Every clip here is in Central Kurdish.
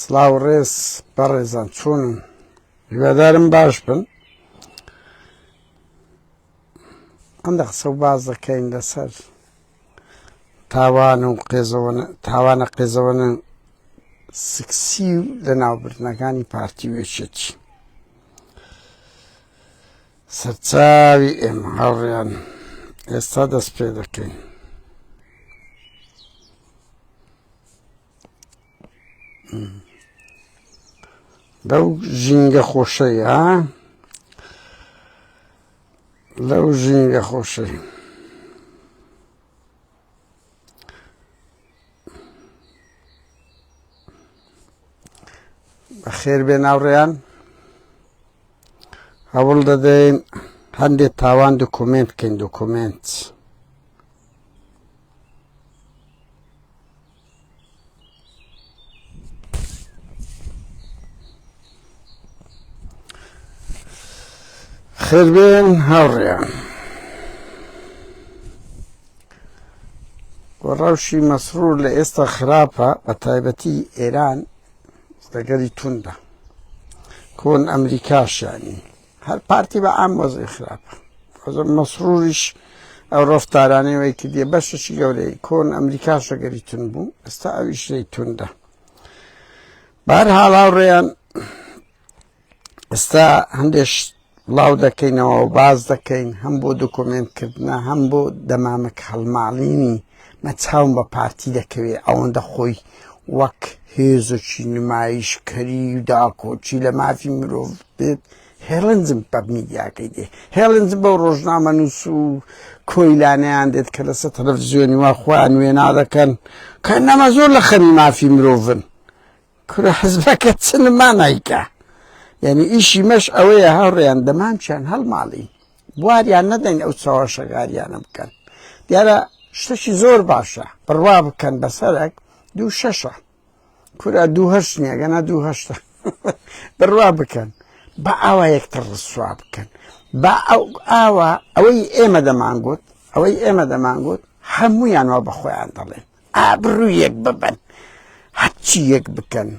سڵاو ڕێز بەڕێزان چۆنن هیوادارم باش بن ئەندە قسە و باز دەکەین لەسەر تاوان و قێزەوەنە تاوانە قێزەوەنە سکسی و لە ناوبردنەکانی پارتی و یەکێتی سەرچاوی ئێمە هاوڕیان ئێستا دەست پێ دەکەین. لەو ژینگە خۆشەی ها لەو ژینگە خۆشەی بەخێر بێ ناوڕێیان هەوڵ دەدەین هەندێک تاوان دکومنت بکەین دکومنت خێربێن هاوڕێیان و ڕەوشی مەسرور لە ئێستا خراپە بە تایبەتی ئێران لەگەری توندە کۆن ئەمریکاشیانی هەر پارتی بە عام وەزعی خراپە مەسروریش ئەو ڕفتارانەی وای کردیە بەشێکی گەورەی کۆن ئەمریکاش لەگەری تون بوو ئێستا ئەویش لێی توندە بار هاڵاوڕێیان ئێستا هەندێک بڵاو دەکەینەوە و باز دەکەین هەم بۆ دۆکۆمێنتکردە هەم بۆ دەمامک هەڵماڵینی مە چاوم بە پارتی دەکەوێ ئەوەندە خۆی وەک هێزێکی نمایشکەری و داکۆکی لە مافی مرۆڤ بێت هێڵنجم بە میدیاکەی دێ هێڵنجم بەو ڕۆژنامەنووس و کۆیلانەیان دێت کە لەسەر تەلەڤزیۆنی وا خۆیان وێنا دەکەن کە نەما زۆر لە خەمی مافی مرۆڤن کورە حزبەکە چ مانایکە یعنی ئیشی مەش ئەوەیە هاوڕێیان دەمامچیان هەڵماڵی بواریان نەدەین ئەو چاوەشەگاریانە بکەن دیارە شتەکی زۆر باشە بڕوا بکەن بەسەرەک دوو شەشە کورە دوو هەشت نییە گەنا دوو هەشتە بڕوا بکەن بە ئاوا یەکتر ڕسوا بکەن با ئەو ئاوا ئەوەی ئێمە دەمانگوت ئەوەی ئێمە دەمانگوت هەمویان وا بە خۆیان دەڵێن ئابڕوویەک ببن هەرچی یەک بکەن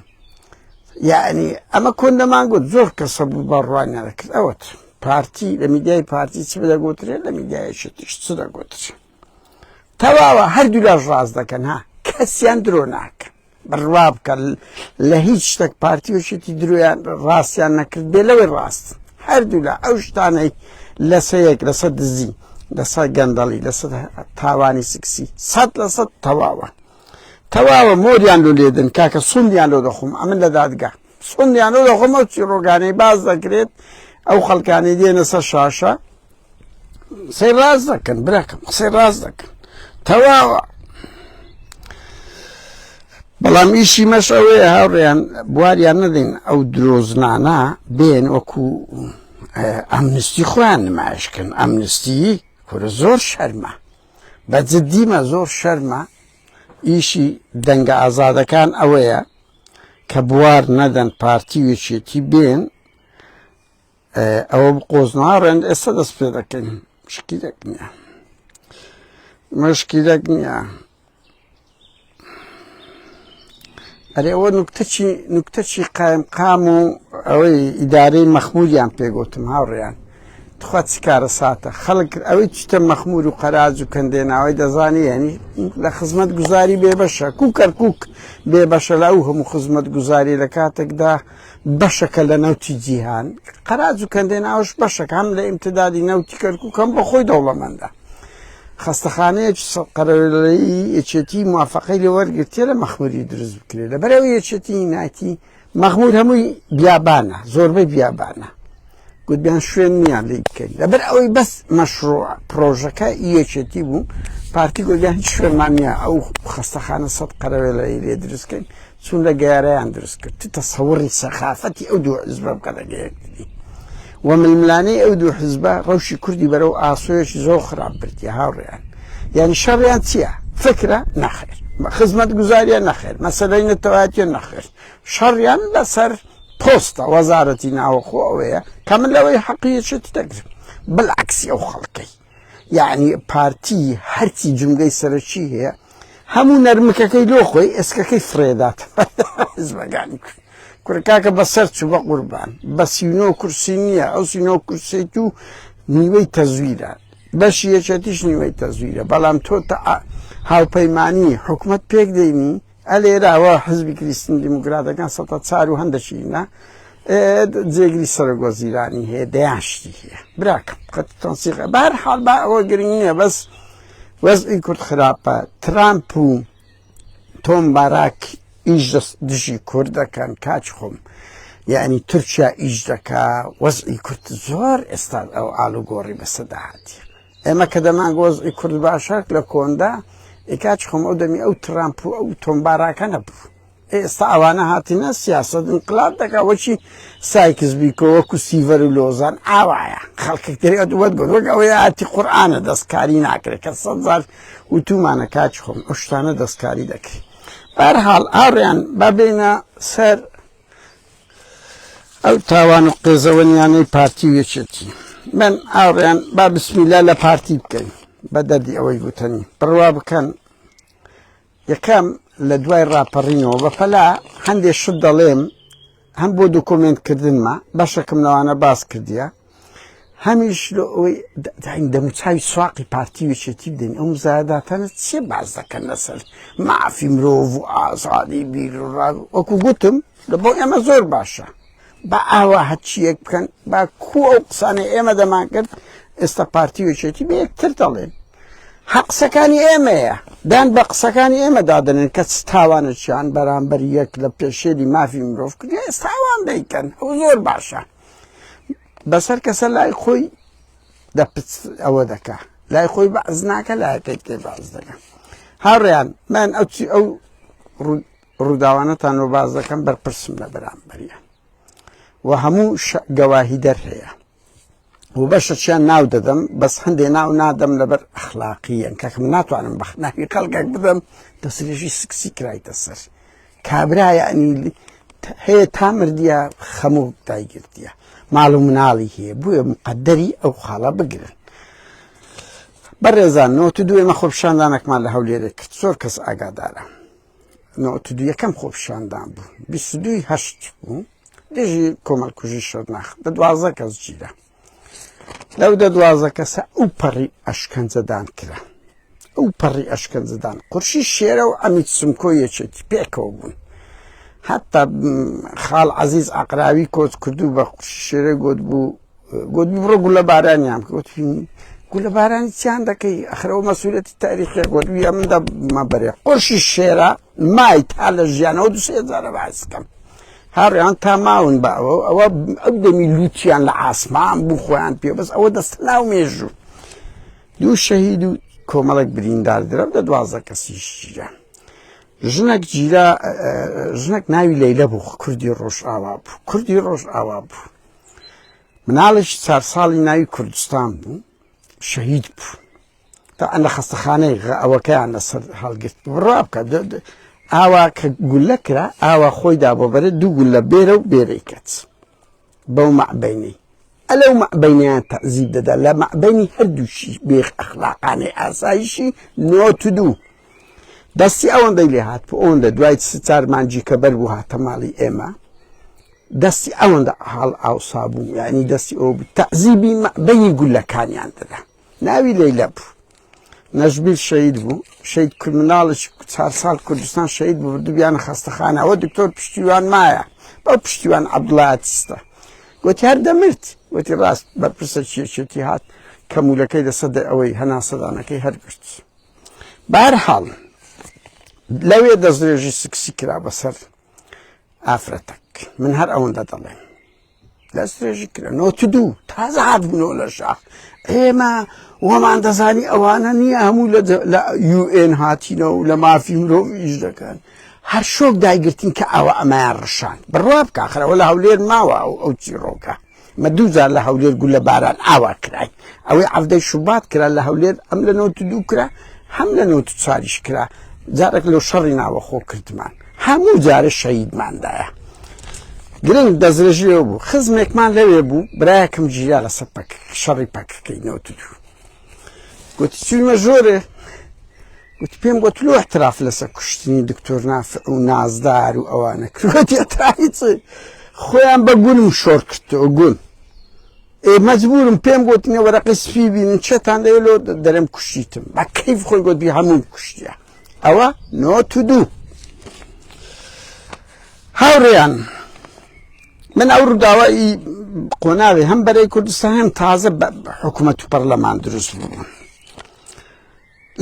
یعنی ئەمە کۆن دەمانگوت زۆر کەسە بوو بە ڕوانیان دەکرد ئەوەت پارتی لە میدیای پارتی چ دەگوترێت لە میدیایەکی تیش چ دەگوترێت تەواوە هەردوو لاش ڕاست دەکەن ها کەسیان درۆ ناکەن بڕوا بکە لە هیچ شتێک پارتی وشێتی درۆیان ڕاستیان نەکرد بێ لەوەی ڕاست هەردوو لە ئەو شتانەی لەسەیەک لەسەر دزی لەسەر گەندەڵی لەسەر تاوانی سکسی سەد لە سەد تەواوە تەواوە مۆریان لۆ لێدن کاکە سوندیان لۆ دەخۆم ئەمن لە دادگا سوندیان لۆ دەخۆم ئەو چیڕۆگانەی باز دەکرێت ئەو خەڵکانی دێنە سەر شاشە قسەی ڕاست دەکەن براکەم قسەی ڕاست دەکەن تەواوە بەڵام ئیشی مەش ئەوەیە هاوڕێیان بواریان نەدەین ئەو درۆزنانە بێن وەکو ئەمنستی خۆیان نمایشکن ئەمنستی کورە زۆر شەرمە بە جددیمە زۆر شەرمە ئیشی دەنگە ئازادەکان ئەوەیە کە بوار نەدەن پارتی وێچێتی بێن ئەوە بقۆزنەوە ڕێن ئێستا دەست پێ دەکەین مشکیلێک نییە مشکیلێک نییە ئەرێ ئەوە نوکتەچی نوکتەچی قایم قام و ئەوەی ئیدارەی مەخموریان پێگوتم هاوڕێیان تخوا چ کارە ساتە خەڵک ئەوەی چتە مەخمور و قەراج و کەندێناوەی دەزانی ینی لە خزمەت گوزاری بێبەشە کو کەرکک بێبەشە لە ئەو هەموو خزمەت گوزاری لە کاتێکدا بەشەکە لە نەوتی جیهان قەراج و کەندێناوش بەشەکە هەم لە ئیمتدادی نەوتی کەرکک هەم بە خۆی دەوڵەمەندە خەستەخانەیەکی قەرەوێڵەیی یەکێتی موافقەی لێ وەرگرتیە لە مەخموری دروست بکرێت لەبەرئەوەی یەکێتی ناتی مەخمور هەمووی بیابانە زۆربەی بیابانە گوتیان شوێن نییە لی بکەین لەبەر ئەوەی بەس مەشروع پرۆژەکە یەکێتی بوو پارتی گوتیان هیچ شوێنمان نییە ئەو خەستەخانە سەد قەرەوێڵەی لێ دروستکەین چون لە گەیارەیان دروست کرد تو تەسەوڕی سەخافەتی ئەو دوو حزبە بکە لەگە یەکتری و ململانێی ئەو دوو حزبە ڕەوشی کوردی بەرەو ئاسۆیەکی زۆر خراپ بردی هاوڕێیان یعنی شەڕیان چییە فکرە نەخێر خزمەت گوزاریە نەخێر مەسەلەی نەتەوایەتیە نەخێر شەڕیان لەسەر پۆستە وەزارەتی ناوەخۆ ئەوەیە کە من لەوەی حەقیەتی دەگرم بالعکسی ئەو خەڵکەی یعنی پارتی هەرچی جومگەی سەرەکی هەیە. هەموو نەرمکەکەی لۆ خۆی ئێسکەکەی فڕێدات حزبەکانی کورد کورە کاکە بەسەر چوو بە قوربان بە سینۆ کورسی نییە ئەو سینۆ کورسیت و نیوەی تەزویرە بەشی یەکێتیش نیوەی تەزویرە بەڵام تۆ هاوپەیمانی حکومت پێک دێنی ئەلێراوە حزبی کریستن دیموکراتەکان سەتا چار و هەندەشینە جێگری سەرۆک وەزیرانی هەیە دەیان شتی هەیە براکەم قەت تەنسیقە بەهەر حاڵ با ئەوە گرنگ نییە بەس وەزعی کورد خراپە ترامپ و تۆم باراک ئیش دژی کورد دەکەن کاچ خۆم یعنی تورکیا ئیش دەکا وەزعی کورد زۆر ئێستا ئەو ئالوگۆڕی بەسەدا هاتیە ئێمە کە دەمان وەزعی کورد باشە لە کۆندا ئێکاچ خۆم ئەو دەمی ئەو ترامپ و ئەو تۆم باراکە نەبوو ئێستا ئەوانە هاتینە سیاسەت ئینقلاب دەکا وەکی سایکس بیکۆ وەکو سیڤەر و لۆزان ئاوایە خەڵکێک تری ئەدوەت گۆت وەک ئەوەی ئاتی قورئانە دەستکاری ناکرێت کە سەد جار وتومانە کاک خۆم ئەو شتانە دەستکاری دەکرێت بەهەرحاڵ ئاڕیان با بێینە سەر ئەو تاوان و قێزەوەنیانەی پارتی و یەکێتی من ئاڕیان با بسمیلا لە پارتی بکەین بە دەردی ئەوەی گوتەنی بڕوا بکەن یەکەم لە دوای ڕاپەڕینەوە بە پەلە هەندێ شت دەڵێم هەم بۆ دۆکۆمێنت کردنمە بەشەکم لەوانە باس کردیە هەمیش لۆ ئەوەی دەموچاوی سواقی پارتی و یەکێتی بدەین ئەو مزایداتانە چێ باس دەکەن لەسەر مافی مرۆڤ و ئازادی بیر و ڕا وەکو گوتم لە بۆ ئێمە زۆر باشە با ئاوا هەرچییەک بکەن با کو ئەو قسانەی ئێمە دەمان کرد ئێستا پارتی و یەکێتی بە یەکتر دەڵێن هە قسەکانی ئێمەیە دان بە قسەکانی ئێمە دادەنێن کە چ تاوانێکیان بەرامبەر یەک لە پێشێلی مافی مرۆڤ کرد ئێستا ئەوان دەیکەن ئەو زۆر باشە بەسەر کەسە لای خۆی دەپچ ئەوە دەکا لای خۆی بەعز ناکە لایەکەی تێ بەعز دەکە هاوڕێیان من ئەو چی ئەو ڕووداوانەتان و باز دەکەم بەرپرسم لە بەرامبەریان و هەموو گەواهی دەر هەیە و بەشەکیان ناو دەدەم بەس هەندێ ناو نادەم لەبەر ئەخلاقیەن کاکم ناتوانم بەخناوی خەڵکێک بدەم دەسرێژی سکسی کرایتە سەر کابرا یعنی هەیە تا مردیە خەمۆک دایگرتیە ماڵ و مناڵی هەیە بۆیە مقدری ئەو خاڵە بگرن بەڕێزان نۆت دوو ئێمە خۆپیشاندانێکمان لە هەولێرێ کرد زۆر کەس ئاگادارە نۆت دوو یەکەم خۆپیشاندان بوو 22 هەشت بوو دژی کۆمەڵکوژی شەرناخ دە دوازە کەس گیرا لەو دە دوازە کەسە ئەو پەڕی ئەشکەنجەدان کرا ئەو پەڕی ئەشکەنجەدان قورشی شێرە و ئەمیت سمکۆ یەکێتی پێکەوە بوون حتا خاڵ عزیز ئەقراوی کۆچ کردو بە قورشی شێرە گوت بوو گوت بڕۆ گولە بارانیان بکە گوتی گولە بارانی چیان دەکەی ئەخرەوە مەسوولەتی تاریخێ گوت ویە من دەمە بەرێ قورشی شێرە مای تا لە ژیانەوە دو سێ جارە باس کەم هاڕیان تا ماون بە ئەوە ئەوە ئەو دەمی لوتیان لە ئاسمان بوو خۆیان پێ بەس ئەوە دەستە ناو مێژوو دوو شەهید و کۆمەڵێک بریندار درا دە دوازدە کەسیش گیرا ژنێک گیرا ژنێک ناوی لەیلە بوو کوردی ڕۆژئاوا بوو کوردی ڕۆژئاوا بوو مناڵێکی چار ساڵی ناوی کوردستان بوو شەهید بوو تا لە خەستەخانەی ئەوەکەیان لەسەر هەڵگرت بڕوا بکە ئاوا کە گولە کرا ئاوا خۆی دا بۆ بەرە دوو گولە بێرە و بێرەی کەچ بەو مەعبینەی ئەلەو مەعبینیان تەزیب دەدا لە مەعبینی هەردووشی بێخ ئەخلاقانەی ئاسایشی نۆت دوو دەستی ئەوەندەی لێ هات ئەوەندە دوای چار مانجی کە بەر بوو هاتە ماڵی ئێمە دەستی ئەوەندە حاڵ ئاوسا بوو یعنی دەستی ئەو تەعزیبی مەعبەینی گولەکانیان دەدا ناوی لەیلە بوو نەژبیر شەید بوو شەید مناڵێکی چار ساڵ کوردستان شەید بوو بردوبیانە خەستەخانە ئەوە دکتۆر پشتیوان مایە بەو پشتیوان عەبدوڵاتیستە گوتی هەر دەمرد گوتی ڕاست بەرپرسە یەکێتی هات کەمولەکەی لەسەر ئەوەی هەناسەدانەکەی هەرگرت بەهەرحاڵ لەوێ دەستدرێژی سکسی کرا بەسەر ئافرەتەک من هەر ئەوەندە دەڵێم دەستدرێژی کرا نۆت دوو تازە هاتبوونەوە لە شاخ ئێمە وەمان دەزانی ئەوانە نییە هەموو لە یوئێن هاتینە و لە مافی مرۆڤ ئیش دەکەن هەر شۆک دایگرتین کە ئەوە ئەمایان ڕشان بڕوا بکە خەرەوە لە هەولێر ماوە ئەو ئەو چیڕۆکە مە دوو جار لە هەولێر گولە باران ئاوا کراین ئەوەی عەڤدەی شوبات کرا لە هەولێر ئەم لە نۆت دوو کرا هەم لە نۆت چاریش کرا جارێک لەو شەڕی ناوەخۆ کردمان هەموو جارێ شەهیدماندایە گرنگ دەسترێژیەوە بوو خزمێکمان لەوێ بوو برایەکم گیرا لەسەر پەک شەڕی پەکەکەی نۆت دوو گوتی چوویمە ژۆرێ. گوتی پێم گوت لۆ اعتراف لەسەر کوشتنی دکتۆر نافع و نازدار و ئەوانە کرد اعترافی چ خۆیان بە گونم شۆر کردەوە گون ئێ مەجبورم پێم گوتنە وەرەقی سپی بینن چێتان لێ لۆ دەرم کوشتیتم بە کەیف خۆی گوت بی هەموو کوشتە ئەوە نۆت و دوو هاوڕێیان من ئەو ڕووداوە ئی قۆناغی هەم بەرەی کوردستان هەم تازە حکوومەت و پەرلەمان دروست بوو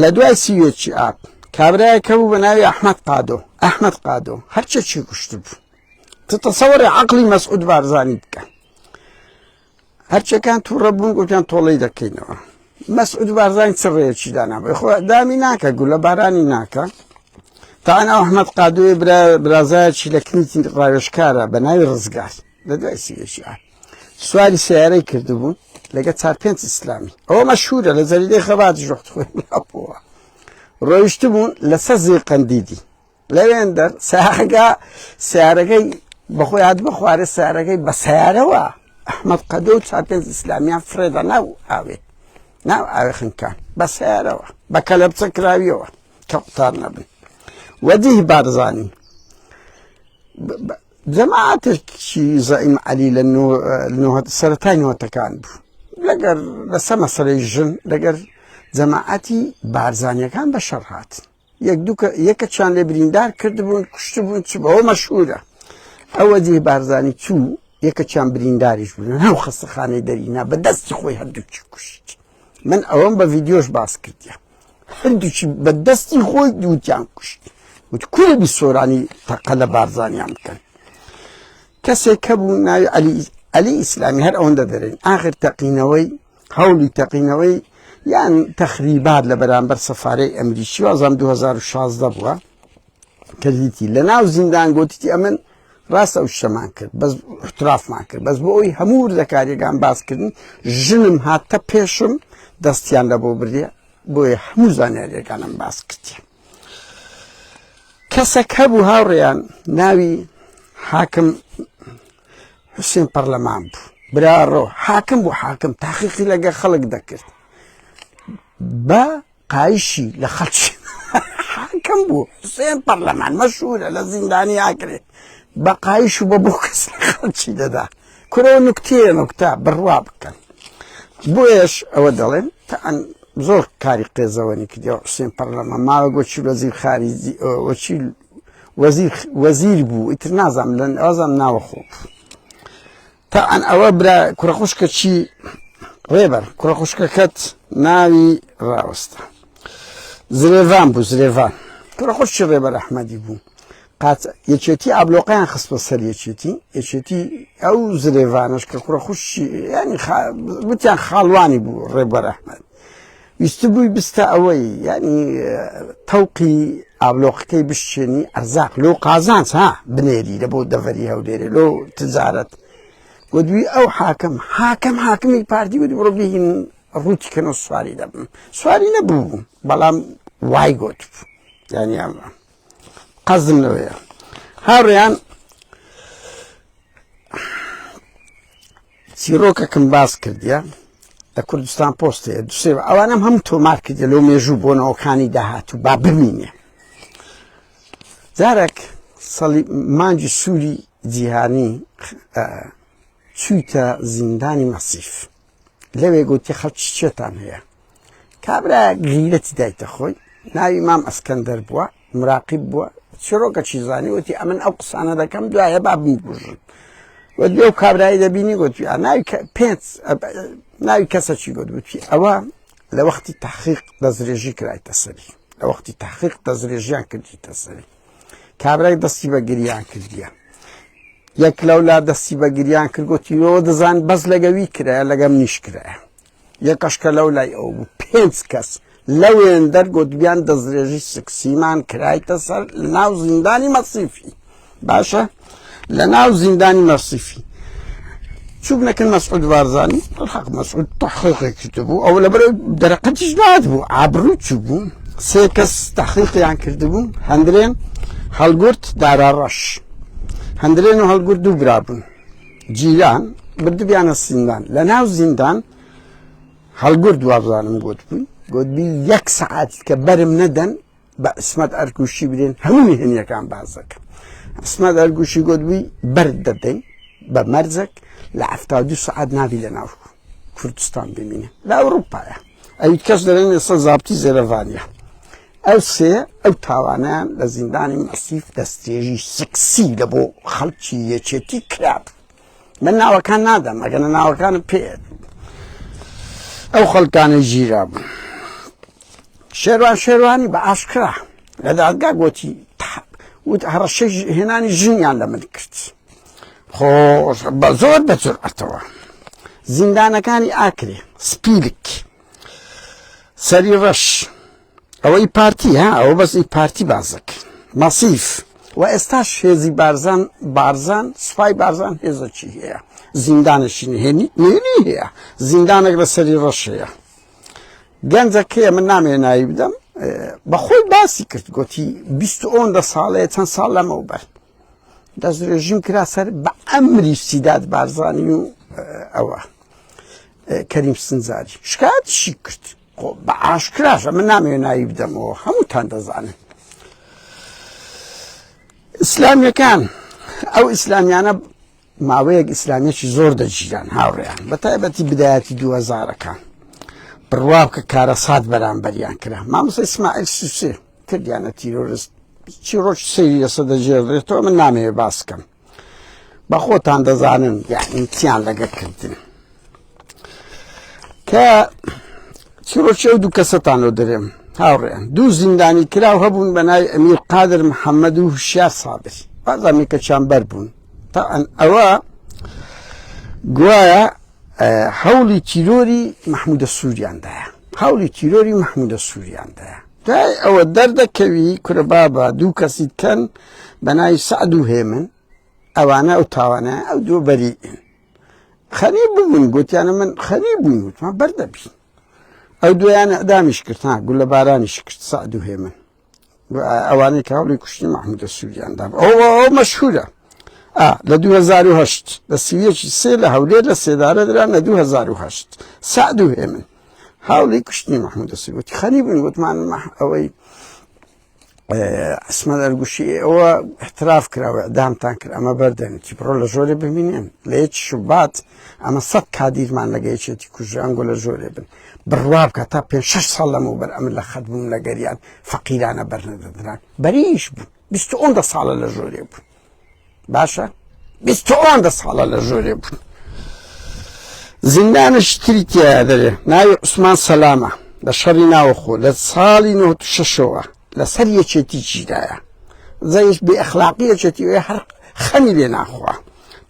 لە دوای سیوێکی ئاب کابرایەک هەبوو بە ناوی ئەحمەد قادۆ ئەحمەد قادۆ هەرچێکی کوشت بوو تەسەوەری عقلی مەسعود بارزانی بکە هەرچەکان تووڕە بوون گوتیان تۆڵەی دەکەینەوە مەسعود بارزانی چ ڕێیەکی دانابێ خۆ دامی ناکە گولە بارانی ناکە تا ئەو ئەحمەد قادۆی برازایەکی لە کنیتی ڕاوێژکارە بە ناوی ڕزگار لە دوای سیەکی ئاب سواری سیارەی کردبوون لەگە چار پێنج ئیسلامی ئەوە مەشهورە لە جەریدەی خەبات ژۆخت خۆی بڵاوبووە ڕۆیشتبوون لەسەر زێقەندیدی لەوێندەر ساغەکە سیارەکەی بەخۆی هات بەخوارێ سیارەکەی بە سیارەوە ئەحمەد قەدۆ و چار پێنج ئیسلامیان فرێدا ناو ئاوێ ناو ئاوێ خنکان بە سیارەوە بە کەلەپچە کراویەوە کە قوتار نەبن وەجیه بارزانی جەماعەتێکی زەعیم عەلی لە سەرەتای نۆتەکان بوو لەگەر لەسەر مەسەلەی ژن لەگەر جەماعەتی بارزانیەکان بە شەڕ هاتن یەک دوو یەکەچیان لێ بریندار کردبوون کوشتبوون چ بەوە مەشهورە ئەوە جێ بارزانی چوو یەکەچیان برینداریش بوون هەم خەستەخانەی دەرینا بە دەستی خۆی هەردووکی کوشت من ئەوەم بە ڤیددیۆش باس کردیا هەردووکی بە دەستی خۆی دووتیان کوشت وت کوێ بی سۆرانی تەقە لە بارزانیان بکەن کەسێک هەبوو ناوی عەلی عەلی ئیسلامی هەر ئەوەندە دەرێن ئاخر تەقینەوەی هەوڵی تەقینەوەی یان تەخریبات لە بەرامبەر سەفارەی ئەمریکی وازام 2016 بووە کردیتی لە ناو زیندان گوتیتی ئەمن ڕاستە ئەو شتەمان کرد بەس احترافمان کرد بەس بۆ ئەوی هەموو وردەکاریەکان باسکردن ژنم هاتە پێشم دەستیان لە بۆ بردێ بۆیە هەموو زانیاریەکانم باس کردی کەسێک هەبوو هاوڕێیان ناوی حاکم حوسێن پەرلەمان بوو براڕۆ حاکم بوو حاکم تاقیقی لەگە خەڵک دەکرد بە قایشی لە خەڵکی حاکم بوو حوسێن پەرلەمان مەشهورە لە زیندانی ئاکرێ بە قایش و بە بۆ کەس لە خەڵکی دەدا کورەوە نوکتەیە نوکتە بڕوا بکەن بۆیەش ئەوە دەڵێن تا زۆر کاری قێزەوەنی کردەوە حوسێن پەرلەمان ماوە گۆچی وەزیر خارجی وەچی وەزیر وەزیر بوو ئیتر نازانم لە ئازام ناوەخۆ بوو تا ئەن ئەوە برا کوڕە خوشکە چی ڕێبەر کوڕە خوشکەکەت ناوی ڕاوەستە زرێڤان بوو زرێڤان کوڕە خوشکی ڕێبەر ئەحمەدی بوو قات یەکێتی ئابلۆقیان خستە سەر یەکێتی یەکێتی ئەو زرێڤانەش کە کوڕە خوشکی ینی وتیان خاڵوانی بوو ڕێبەر ئەحمەد ویستبووی بستە ئەوەی یعنی تەوقی ئابلۆقەکەی بشچێنی ئەرزاق لۆ قازانج ها بنێری لە بۆ دەڤەری هەولێرێ لۆ تجارەت گوتوی ئەو حاکم حاکم حاکمی پارتی گوتی بڕۆ بهین ڕووتی کەنەوە سواری دەبم سواری نەبوو بەڵام وای گوت یعنی ئەمە قەزم لەوەیە هاوڕێیان چیرۆکەکەم باس کردیە لە کوردستان پۆستەیە دوسێ ئەوانم هەم تۆمار کردە لەو مێژوو بۆنەوەکانی داهاتوو با بمینێ جارێک سەڵی مانگی سووری جیهانی چوویتە زیندانی مەسیف لەوێ گوتی خەڵکی چێتان هەیە کابرا غیرەتی دایتە خۆی ناوی مام ئەسکەندەر بووە مراقیب بووە چیرۆکە چی زانی وتی ئەمن ئەو قسانە دەکەم دوایە با بمکوژن و دوێ و کابرایی دەبینی گوتی ناوی پێنج ناوی کەسە چی گوت وتی ئەوە لە وەختی تحقیق دەستدرێژی کرایتە سەری لە وەختی تحقیق دەستدرێژیان کردیتە سەری کابرای دەستی بە گریان کردیە یەک لەولا دەستی بە گریان کرد گوتی ئەوە دەزان بەس لەگەوی کرایە لەگەم نیش کرایە یەکەش کە لەو لای ئەو بوو پێنج کەس لەوێندەر گوتبیان دەستدرێژی سکسیمان کرایتە سەر لە ناو زیندانی مەسیفی باشە لە ناو زیندانی مەسیفی چوب نەکەن مەسعود بارزانی الحق مەسعود تحقیقی کردبوو ئەو لەبەر دەرەقەتیش نات بوو ئابڕوو چوو سێ کەس تحقیقیان کردبوو هەندرێن هەڵگورد دارا ڕەش هەندرێن و هەڵگورد دوو برا بوون جیران بردبیانە زیندان لە ناو زیندان هەڵگورد وابزانم گوتبووی گوتبی یەک سەعات کە بەرم نەدەن. بە عیسمەت ئەرگوشی بدەین هەموو نهێنیەکان باس دەکەم عیسمەت ئەرگوشی گۆتبووی بەرد دەدەین بە مەرجەک لە 72 سەعات نابی لە ناو کوردستان بمینێ لە ئەوروپایە ئەوی کەس دەرێن ئێستا زابتی زێرەڤانیە ئەو سێ ئەو تاوانیان لە زیندانی مەسیف دەستێژی سکسی لە بۆ خەڵکی یەکێتی کراب من ناوەکان نادەم ئەگەنە ناوەکانم پێ ئەو خەڵکانە ژیرا بوون شێروان شێروانی بە ئاشکرا لە دادگا گۆتی وت هەڕەشەی هێنانی ژنیان لە من کرد خۆش بە زۆر بە جورئەتەوە زیندانەکانی ئاکرێ سپیلک سەری ڕەش ئەوەی پارتی ها ئەوە بەس ئی پارتی بازەک مەسیف و ئێستاش هێزی بارزان بارزان سوپای بارزان هێزەکی هەیە زیندانێکی نهێنی نهێنی هەیە زیندانێک لە سەری ڕەش هەیە گەنجەکەیە من نامەوێ ناوی بدەم بەخۆی باسی کرد گوتی بیست ئەوەندە ساڵەیە چەند ساڵ لەمەوبەر دەستدرێژیم کرا سەر بە ئەمری سیداد بارزانی و ئەوە کەریم سنجاری شکاتشی کرد خۆ بە ئاشکراشە من نامەوێ ناوی بدەمەوە هەمووتان دەزانن ئیسلامیەکان ئەو ئیسلامیانە ماوەیەک ئیسلامیەکی زۆر دەگیران هاوڕێیان بە تایبەتی بدایەتی دووەزارەکان بڕوا بکە کارەسات بەرامبەریان کرا مامۆستا ئیسماعیل سوسێ کردیانە تیرۆرست چیڕۆک سەیری لەسەر دەگێڕێتەوە من نامەوێ باس کەم بە خۆتان دەزانن یعنی چیان لەگە کردن کە چیڕۆکی ئەو دوو کەسەتانەوە دەرێم هاوڕێیان دوو زیندانی کراو هەبوون بە ناوی ئەمیر قادر محەممەد و هوشیار سابر بازامی کەچیان بەر بوون تا ئەوە گوایە هەوڵی تیرۆری مححمودە سووریاندایە هەوڵی تیرۆری مححمودە سووریاندایە دوای ئەوە دەردەکەوی کورە بابە دوو کەسی کەن بە ناوی سەعد و هێمن ئەوانە ئەو تاوانە ئەو دوو بەریئن خەری ببوون گوتیانە من خەری بووین وتمان بەردەبین ئەو دویان ئەدامیش کرد ها گولە بارانیش کرد سەعد و هێمن ئەوانەی کە هەوڵی کوشتنی مححمودە سووریان دا ئەو ئەو مەشهورە لە 2008 لە سیەکی سێ لە هەولێر لە سێدارە دران لە 2008 سەعد و هێمن هاوڵی کوشتنی مححمودە سووری وتی خەری بووین وتمان ئەوەی عسمەت ئەرگوشی ئەوە احتراف کراوە ئەدامتان کرد ئەمە بەردەنێتی بڕۆ لە ژۆرێ ببینێن لە یەک شوبات ئەمە سەد کادیرمان لەگە یەکێتی کوژران گۆ لە ژۆرێ بن بڕوا بکە تا پێ شش ساڵ لەمەوبەر ئەمن لە خەت بووم لە گەریان فەقیرانە بەرنەدەدران بەریش بوو بیست ئەوەندە ساڵە لە ژۆرێ بوو باشە بیست ئەوەندە ساڵە لە ژۆرێ بوون زیندانش تری تیا دەرێ ناوی عوسمان سەلامە لە شەڕی ناوەخۆ لە ساڵی 96ەوە لەسەر یەکێتی گیرایە زەیش بێ ئەخلاقی یەکێتی هەر خەمی لێ ناخوا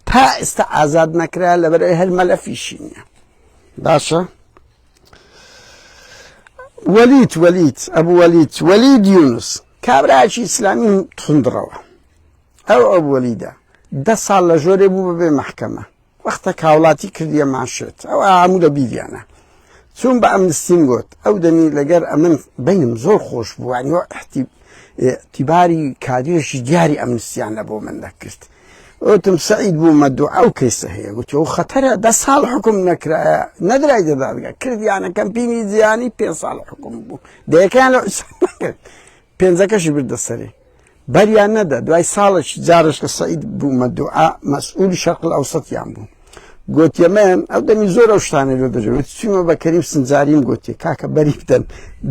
تا ئێستا ئازاد نەکرا لەبەرەوەی هەر مەلەفیشی نییە باشە وەلیت وەلیت ئەبوو وەلیت وەلید یونس کابراکی ئیسلامی توندڕەوە ئەو ئەبوو وەلیدە دە ساڵ لە ژۆرێ بوو بەبێ مەحکەمە وەختە کاوڵاتی کردیە ماشێت ئەو هەموو لە بیریانە چوون بە ئەمنستیم گوت ئەو دەمی لەگەر ئەمن بینم زۆر خۆش بووانەوە اعتیباری کادرێکی دیاری ئەمنستیان لە بۆ من دەکرد وتم سعید بوومە دوو ئەو کەیسە هەیە گوتی ئەو خەتەرە دە ساڵ حکوم نەکرایە نەدرای دە دادگا کردیانە کەمپینی جیهانی پێ ساڵ حکوم بوو دەیەکەیان لە کرد پێنجەکەشی بردە سەری بەریان نەدا دوای ساڵێکی جارش کە سعید بوومە دوعا مەسئولی شەرق ئەوسەتیان بوو گوتیەمەیان ئەو دەمی زۆر ئەو شتانە لۆ دەژێت چوومە بە کەریم سنجاریم گوتی کاکە بەری بدەن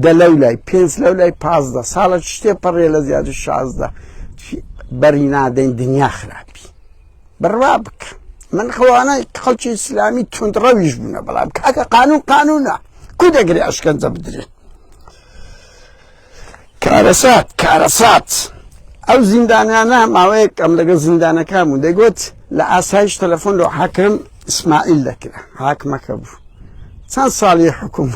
دە لەو لای پێنج لەو لای 15 ساڵە شتێ پەڕێ لە زیاد 16 بەری نادەین دنیا خراپی بڕوا بکە من خەوانە خەڵکی ئیسلامی توندڕەویش بوونە بەڵام کاکە قانون قانونە کو دەگرێ ئەشکەنجە بدرێت کارەسات کارەسات ئەو زیندانیانە ماوەیەک ئەم لەگەڵ زیندانەکان بوو دەگوت لە ئاسایش تەلەفۆن لۆ حاکم ئیسماعیل دەکرا حاکمەکە بوو چەند ساڵی حکوم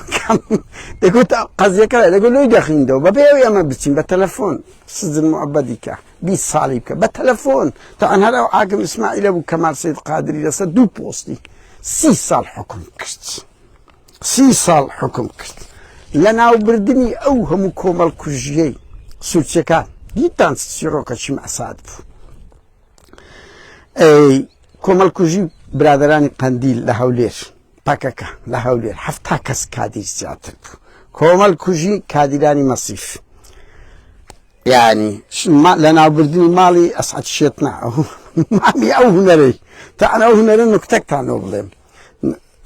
دەگوت قەزیەکە دەگوت لۆی دەخیندەوە بەبێ ئەوەی ئەمە بچین بە تەلەفۆن سجن مؤبدی کە 20 ساڵی بکە بە تەلەفۆن تا هەر ئەو حاکم ئیسماعیلە بوو کەمال سید قادری لەسەر دوو پۆستی سی ساڵ حکوم کرد سی ساڵ حوکم کرد. لەناوبردنی ئەو هەموو کۆمەڵکوژییەی سورچیەکان دیتان چ چیڕۆکەکی مەساد بوو. ئەی کۆمەڵکوژی برادەرانی قەندیل لە هەولێر پەکەکە لە هەولێر هەفتا کەس کادیر زیاتر بوو. کۆمەڵکوژی کادیرانی مەسیف. یانی لەناوبردنی ماڵی ئەسعەد شێتنا مامی ئەو هونەرەی تا ئەو هونەرە نوکتەکتانەوە بڵێم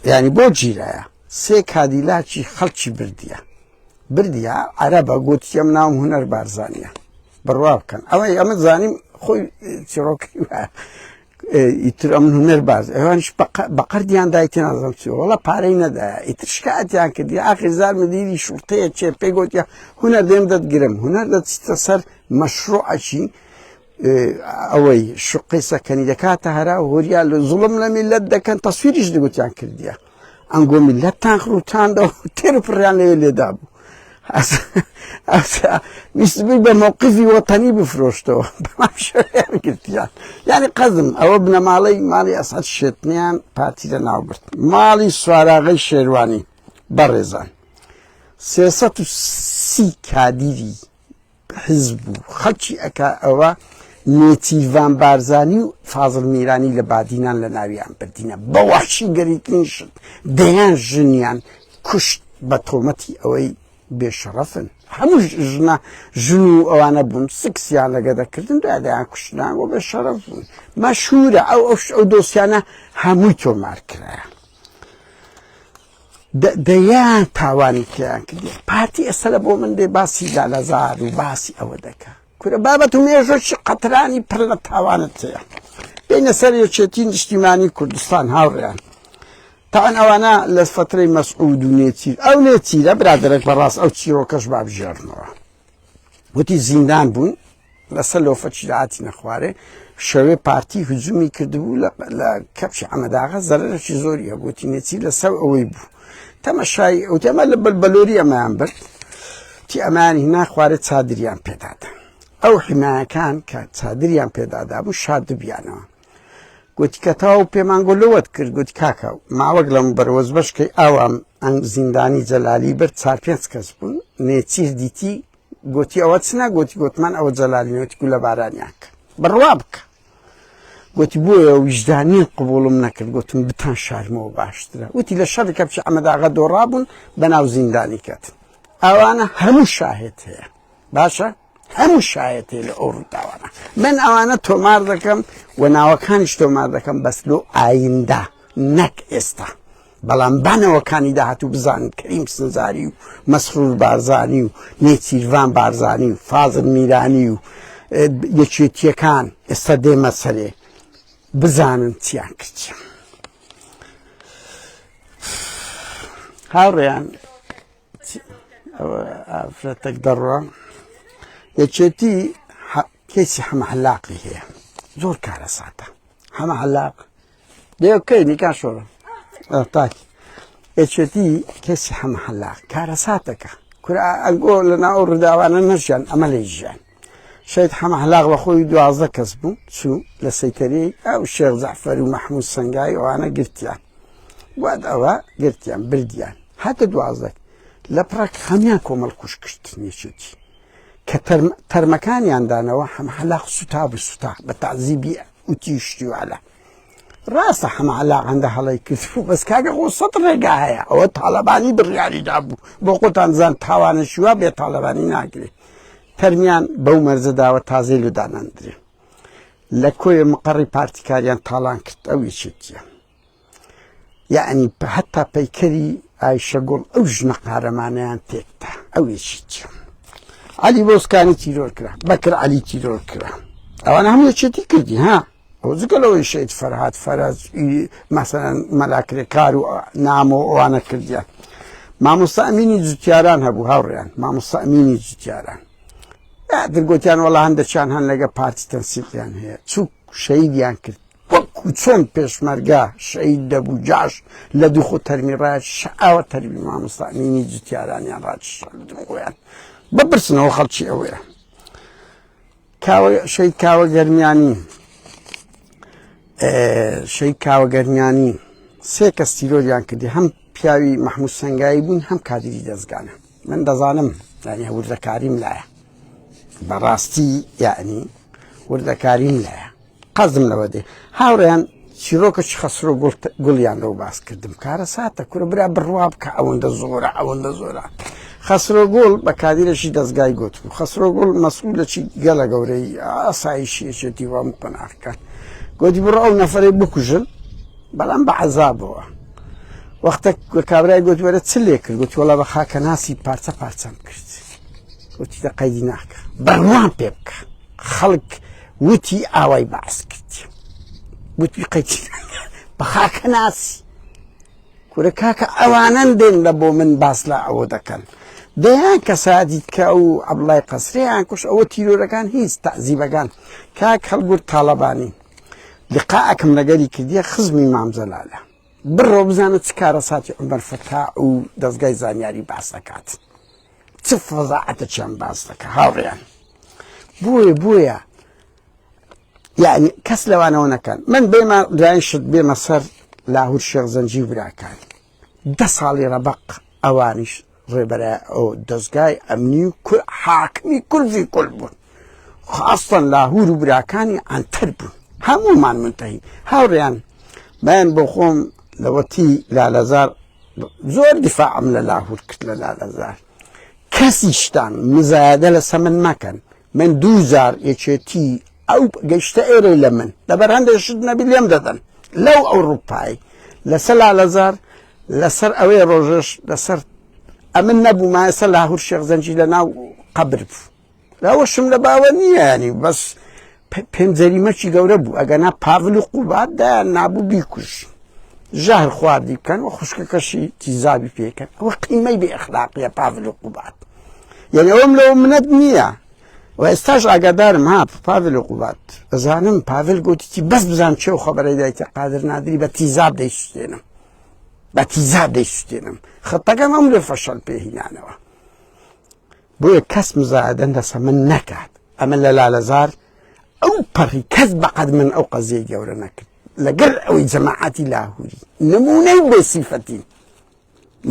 یانی بۆ گیرایە سێ کادیلاکی خەڵکی بردیە بردیە عەرەبە گوتی ئەم ناوم هونەر بارزانیە بڕوا بکەن ئەوەی ئەمە زانیم خۆی چیڕۆکی ئیتر ئەمن هونەر باز ئەوانش بە قەردیان دایتێ نازم چی وەڵا پارەی نەدایە ئیتر شکایەتیان کردی ئاخر زار مدیری شوڕتەیە چێ پێی گوتیە هونەر دێم دەتگرم هونەر دەچیتە سەر مەشروعەکی ئەوەی شقەی سەکەنی دەکاتە هەرا و هۆریا لە زوڵم لە میلەت دەکەن تەسویریش دەگوتیان کردیە ئەنگۆ میلەتتان خروتاندەوە تێر و پڕیان لەوێ لێدا بوو ویستبووی بە مەوقفی وەتەنی بفرۆشتەوە بەڵام شەویان گرتیان یعنی قەزم ئەوە بنەماڵەی ماڵی ئەسعەد شێتنیان پارتی لە ناو برد ماڵی سواراغەی شێروانی بەڕێزان 330 کادیری حزب و خەڵکی ئەکا ئەوە نێچیرڤان بارزانی و فازڵ میرانی لە بادینان لە ناویان بردینە بە وەحشی گەریترین شت دەیان ژنیان کوشت بە تۆمەتی ئەوەی بێشەڕەفن هەموو ژنە ژن و ئەوانە بوون سکسیان لەگە دەکردن دوای دەیان کوشتنان و بێ شەرەف بوون مەشهورە ئەو ئەو دۆسیانە هەمووی تۆمار کرایە دەیان تاوانی تیان کردی پارتی ئێستا لە بۆ من دێ باسی لالەزار و باسی ئەوە دەکا کورە بابەت و مێژۆکی قەترانی پڕ لە تاوانت هەیە بینە سەر یەکێتی نیشتیمانی کوردستان هاوڕێیان تاوان ئەوانە لە فترەی مەسعود و نێچیر ئەو نێچیرە برادەرێک بەڕاست ئەو چیرۆکەش بابژێرنەوە وتی زیندان بوون لەسەر لۆفەکی داهاتینە خوارێ شەوێ پارتی هجومی کردبوو لە کەپشی ئەمەداغە زەرەرێکی زۆری هەبوو تینێتی لەسەر ئەوەی بوو تەمەشای ئەو تەمە لە بەلۆری ئەمەیان برد تی ئەمانی هینا خوارێ چادریان پێدادا ئەو حیمایەکان کە چادریان پێدادا بوو شادبیانەوە گوتی کە تەواو پێمان گۆ لەوەت کرد گوتی کاکە ماوەک لەم بەرەوەز بەشکەی ئاوام ئەنگ زیندانی جەلالی برد چار پێنج کەس بوون نێچیر دیتی گوتی ئەوە چ ناگوتی گوتمان ئەوە جەلالی نوتی گولە بارانیان کرد بڕوا بکە گوتی بۆیە ویژدانی قبوڵم نەکرد گوتم بتان شارمەوە باشترە وتی لە شەڕی کەپچی ئەمەداغە دۆڕابوون بەناو زیندانی کەت ئەوانە هەموو شاهێت هەیە باشە هەموو شایەتێ لە ئەو ڕووداوانە من ئەوانە تۆمار دەکەم و ناوەکانیش تۆمار دەکەم بەس لۆ ئایندە نەک ئێستا بەڵام بانەوەکانی داهاتوو بزانن کەریم سنجاری و مەسرور بارزانی و نێچیرڤان بارزانی و فازل میرانی و یەکێتیەکان ئێستا دێمە سەرێ بزانن چیان کرد. هاوڕێیان ئەوە ئافرەتێک دەڕوا یەکێتی کەسی حەمە حەلاقی هەیە زۆر کارەساتە حەمە حەلاق دێکەی نیکا شۆرە تاکی یەکێتی کەسی حەمە حەلاق کارەساتەکە کورە ئەنگۆ لە ناو ڕووداوانە نەژیان ئەمە لێ ژیان شەید حەمە حەلاق بە خۆی 12 کەس بوو چوو لە سەیتەری ئەو شێخ جەعفەر و مەحموود سەنگای ئەوانە گرتیان واد ئەوە گرتیان بردیان هاتە 12 لە پڕەک هەمیان کۆمەڵ کوش کشتن یەکێتی کە تەرمەکانیان دانەوە حەمە حەلاق سوتا بوو سوتا بە تەعزیبی وتیشتی وعلە ڕاستە حەمە عەلاق هەندە هەڵەی کردبوو بەس کاکە خۆ سەد ڕێگا هەیە ئەوە تاڵەبانی بڕیاری دابوو بۆ خۆتان زان تاوانە شووا بێ تاڵەبانی ناگرێ تەرمیان بەو مەرجە داوە تازەی لە داناندرێ لە کۆیە مقەڕی پارتیکاریان تاڵان کرد ئەو یەکێتیە یعنی هەتا پەیکەری ئایشە گوڵ ئەو ژنە قارەمانیان تێکدا ئەو یەکێتیە عەلی بۆسکانی تیرۆر کرا بەکر عەلی تیرۆر کرا ئەوانە هەموو یەکێتی کردی ها ئەو جگە لەوەی شەید فەرهاد فەرەج مەسەلەن مەلا کرێکار و نامۆ ئەوانە کردیان مامۆستا ئەمینی جوتیاران هەبوو هاوڕێیان مامۆستا ئەمینی جوتیاران درگوتیان وەڵا هەندێکیان هەن لەگە پارتی تەنسیقیان هەیە چوو شەیدیان کرد وەکو چۆن پێشمەرگە شەید دەبوو جاش لە دوو خۆ تەرمی ڕاش ئاوە تەرمی مامۆستا ئەمینی جوتیارانیان ڕاکیشا لە دوو خۆیان بپرسنەوە خەڵکی ئەوەیە کاوە شەهید کاوە گەرمیانی شەهید کاوە گەرمیانی سێ کەس تیرۆریان کردی هەم پیاوی مەحموود سەنگایی بوون هەم کادری دەستگانە من دەزانم یعنی وردەکاریم لایە بەڕاستی یعنی وردەکاریم لایە قەزم لەوە دێ هاوڕێیان چیرۆکەکی خەسرۆ گوڵیان لەو باس کردم کارەساتە کورە برا بڕوا بکە ئەوەندە زۆرە ئەوەندە زۆرە. خەسرۆگوڵ بە کادیرێکی دەزگای گوتبوو خەسرۆگوڵ مەسئولێکی گەلە گەورەی ئاسایشی یەکێتی و هەموو قۆناغەکان گوتی بڕۆ ئەو نەفەرەی بکوژن بەڵام بە عەزابەوە وەختە کابرای گوت وەرە چ لێ کرد گوتی وەڵا بە خاکەناسی پارچە پارچەم کرد گوتی دە قەیدی ناکە بەڕوان پێ بکە خەڵک وتی ئاوای باس کرد گوتی قەیدی بە خاکەناسی کورە کاکە ئەوانەن دێن لە بۆ من باس لە ئەوە دەکەن دەیان کەسایەتی کە ئەو عەبدوڵای قەسریان کوش ئەوە تیرۆرەکان هیچ تەعزیبەکان کاک هەڵگورد تاڵەبانی لقاءکم لەگەری کردیە خزمی مام جەلالە بڕۆ بزانە چ کارەساتی عومەر فەتاح و دەزگای زانیاری باس دەکات چ فەزاعەتەکیان باس دەکات هاوڕێیان بۆیە بۆیە یعنی کەس لەوانەوە نەکەن من بێمە دوایین شت بێمە سەر لاهور شێخ زەنجی و براکانی دە ساڵی ڕەبەق ئەوانیش ڕێبەرە ئەو دەزگای ئەمنی و کول حاکمی کولفی کول بوون خاستەن لاهور و براکانی ئەنتەر بوون هەموومان منتەهین هاوڕێیان من بۆ خۆم لەوەتی لالەزار زۆر دیفاعم لە لاهور کرد لە لالەزار کەسیشتان مزایدە لەسە من مەکەن من دوو جار یەکێتی ئەو گەشتە ئێرەی لە من لەبەر هەندێک شت نەبی لێم دەدەن لەو ئەوروپای لەسەر لالەزار لەسەر ئەوەی ڕۆژەش لەسەر ئەمن نەبوو مایەسە لاهور شێخ زەنجی لە ناو قەبر بوو لەوەشم لە باوە نییە ینی بەس پێم جەریمەکی گەورە بوو ئەگەنا پاڤل و قوباد دایان نابوو بیکوژ ژەهر خواردی بکەن و خوشکەکەشی تیزابی پێکەن ئەوە قیمەی بێ ئەخلاقیە پاڤل و قوباد یعنی ئەوم لەوە منەت نییە و ئێستاش ئاگادارم ها پاڤل و قوباد ئەزانم پاڤل گوتیتی بەس بزان چێ و خەبەرەی دایتە قادر نادری بە تیزاب دەیسوتێنم بە تیزاب دەیسوتێنم خەتەکەم ئەم لێ فەشەل پێهینانەوە بۆیە کەس مزایدە لەسەر من نەکات ئەمە لە لالەزار ئەو پەڕی کەس بەقەد من ئەو قەزیەی گەورە نەکرد لەگەر ئەوەی جەماعەتی لاهوری نمونەی بێسیفەتی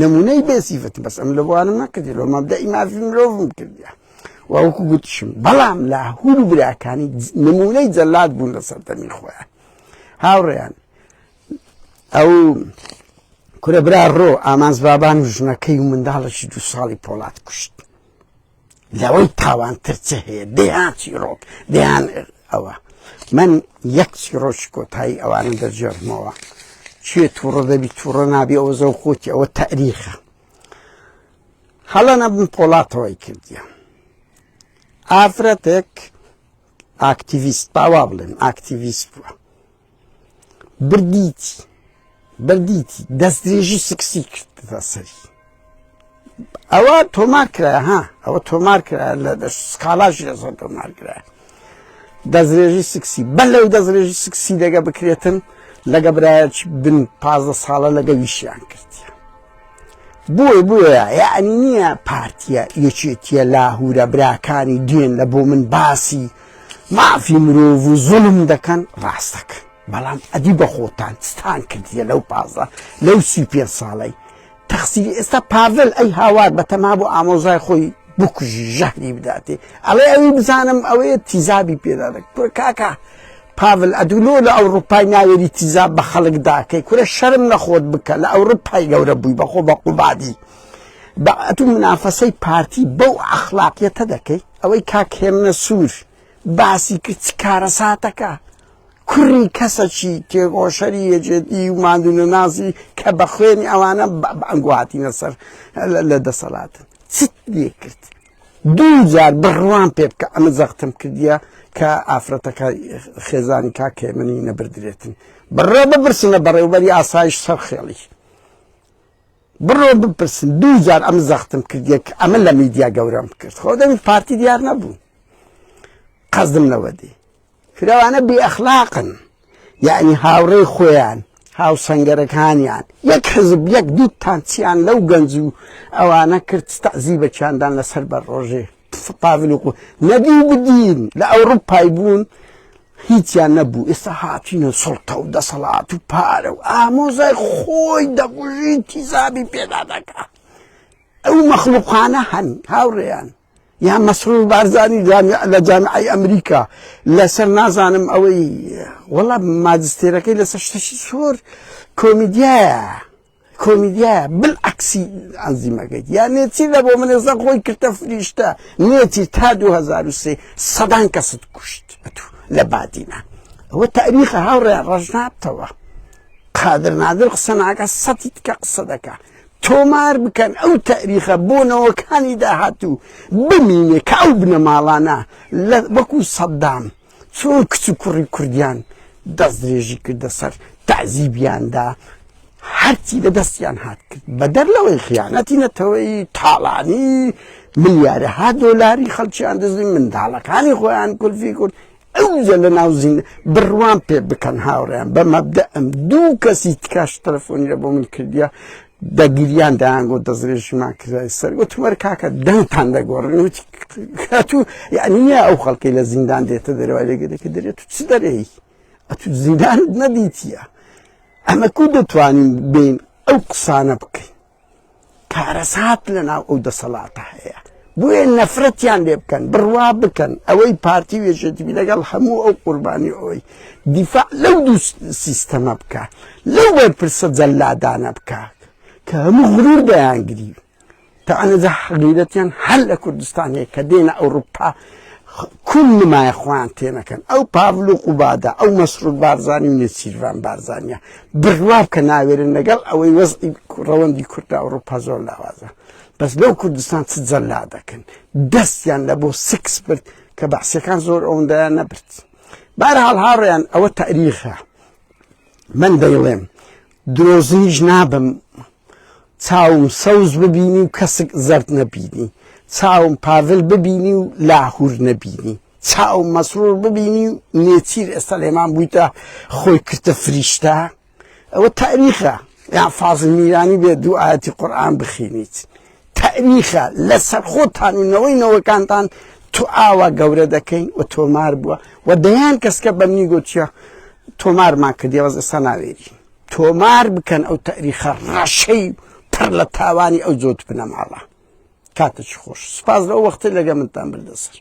نمونەی بێسیفەتی بەس ئەم لە بوانم نەکردی لۆ مەبدەئی مافی مرۆڤم کردیە وەکو گوتشم بەڵام لاهور و براکانی نمونەی جەلاد بوون لە سەردەمی خۆیان هاوڕێیان ئەو کورە برا ڕۆ ئامانج بابان و ژنەکەی و منداڵێکی دوو ساڵی پۆڵات کوشت لەوەی تاوانتر چ هەیە دەیان چیرۆک دەیان ئەوە من یەک چیرۆکی کۆتایی ئەوانە دەجێڕمەوە چێ تووڕە دەبی تووڕە نابی ئەوە زەو خۆتی ئەوە تەریخە هەڵە نەبم پۆڵاتەوەی کردیە ئافرەتێک ئاکتیڤیست باوا بڵێن ئاکتیڤیست بووە بردیتی بردیتی دەستدرێژی سکسی کردە سەری ئەوە تۆمار کرا ها ئەوە تۆمار کرا لە سکاڵاش لەسەر تۆمار کرا دەستدرێژی سکسی بەر لەوەی دەستدرێژی سکسی لەگە بکرێتن لەگە برایەکی بن پازدە ساڵە لەگە ویشیان کردیە بۆیە بۆیە یعنی نییە پارتیە یەکێتیە لاهورە براکانی دێن لە بۆ من باسی مافی مرۆڤ و زوڵم دەکەن ڕاست دەکەن بەڵام ئەدی بە خۆتان چتان کردیە لەو پازە لەو 35 ساڵەی تەخسیری ئێستا پاڤل ئەی هاوار بەتەما بۆ ئامۆزای خۆی بکوژی ژەهری بداتێ ئەڵێ ئەوی بزانم ئەوەیە تیزابی پێدا دەک کورە کاکە پاڤل ئەدولۆ لە ئەوروپای ناوێری تیزاب بە خەڵک داکەی کورە شەرم لە خۆت بکە لە ئەوروپای گەورە بووی بەخۆ بە قوبادی بە ئەتوو منافەسەی پارتی بەو ئەخلاقیەتە دەکەی ئەوەی کاک هێمنە سوور باسی کرد چ کارەساتەکە کوڕی کەسەکی تێکۆشەری یەکێتی و ماندوونەناسی کە بە خوێنی ئەوانە ئەنگۆ هاتینە سەر لە دەسەڵاتن چت لێ کرد دوو جار بڕوان پێ بکە ئەمە زەختم کردیە کە ئافرەتەکە خێزانی کاک هێمنی نەبردرێتن بڕۆ بپرسنە بەڕێوبەری ئاسایش سەرخێڵی بڕۆ بپرسن دوو جار ئەم زەختم کردیە کە ئەمە لە میدیا گەورەم کرد خۆ دەمی پارتی دیار نەبوو قەزدم لەوە دێ فرەوانە بێ ئەخلاقن یعنی هاوڕێی خۆیان هاوسەنگەرەکانیان یەک حزب یەک دوو تانچیان لەو گەنج و ئەوانە کرد تەعزیبەکیاندان لەسەر بەر ڕۆژێ پاڤل و نەدی بدین لە ئەوروپای بوون هیچیان نەبوو ئێستا هاتینە سوڵتە و دەسەڵات و پارە و ئامۆزای خۆی دەگوژی تیزابی پێدا دەکا ئەو مەخلوقانە هەن هاوڕێیان یا مەسرور بارزانی لە جامعی ئەمریکا لەسەر نازانم ئەوەی وەڵا ماجستێرەکەی لەسەر شتەشی زۆر کۆمیدیایە. کۆمیدیایە بالعکسی ئەنزیمەکەیت یا نێچیر لە بۆ من ئێستا خۆی کردە فریشتە نێچیر تا 2023 سەدان کەست کوشت ئەتوو لە بادینە ئەوە تاریخە هاوڕێیان ڕەش نابتەوە قادر نادر قسە ناکە سەتی تکە قسە دەکا تۆمار بکەن ئەو تاریخە بۆ نەوەکانی داهاتوو بمینێ کە ئەو بنەماڵانە لە وەکو سەدام چۆن کچ و کوڕی کوردیان دەستدرێژی کردە سەر تەعزیبیان دا هەرچی لە دەستیان هات کرد بەدەر لەوەی خیانەتی نەتەوەی تاڵانی ملیارەها دۆلاری خەڵکیان دزی منداڵەکانی خۆیان کولفی کرد ئەوجە لە ناو زین بڕوان پێ بکەن هاوڕێیان بە مەبدە ئەم دوو کەسی تکاش تەلەفۆنی لە بۆ من کردیە دەگریان دەیانگۆ دەستدرێژیمان کرای سەر وتم وەرە کاکە دەنگتان دەگۆڕن وتی کاتوو یعنی نییە ئەو خەڵکەی لە زیندان دێتە دەرەوە لێگەرێکە دەرێت تو چ دەرێی ئەتو زیندانت نەدیتیە ئەمە کو دەتوانین بین ئەو قسانە بکەین کارەسات لە ناو ئەو دەسەڵاتە هەیە بۆیە نەفرەتیان لێ بکەن بڕوا بکەن ئەوەی پارتی و یەکێتی لەگەڵ هەموو ئەو قوربانی ئەوەی دیفاع لەو دوو سیستەمە بکە لەو بەرپرسە جەلادانە بکە کە هەموو غرور دەیانگری تەعنەجە غیرەتیان هەر لە کوردستان هەیە کە دێنە ئەوروپا کون نمایە خۆیان تێنەکەن ئەو پاڤل و قوبادە ئەو مەسرور بارزانی و نێچیرڤان بارزانیە بڕوا بکە ناوێرن لەگەڵ ئەوەی وەزعی ڕەوەندی کورد لە ئەوروپا زۆر لاوازە بەس لەو کوردستان چ جەلا دەکەن دەستیان لە بۆ سکس برد کە بەعسیەکان زۆر ئەوەندەیان نەبرد بارحاڵ هاوڕێیان ئەوە تاریخە من دەیڵێم درۆزنیش نابم چاوم سەوز ببینی و کەسک زەرد نەبینی چاوم پاڤل ببینی و لاهور نەبینی چاوم مەسرور ببینی و نێچیر ئێستا لێمان بوویتە خۆی کردە فریشتە ئەوە تاریخە یان فازل میرانی بێ دوو ئاەتی قورآن بخینیت تاریخە لەسەر خۆتان و نەوەی نەوەکانتان تو ئاوا گەورە دەکەین و تۆمار بووە و دەیان کەس کە بە منی گوتیە تۆمارمان کردی وەز ئێستا ناوێری تۆمار بکەن ئەو تاریخە ڕەشەی پڕ لە تاوانی ئەو جۆت بنەماڵە کاتێکی خۆش سپاس لەو وەختە لەگە منتان بردە سەر.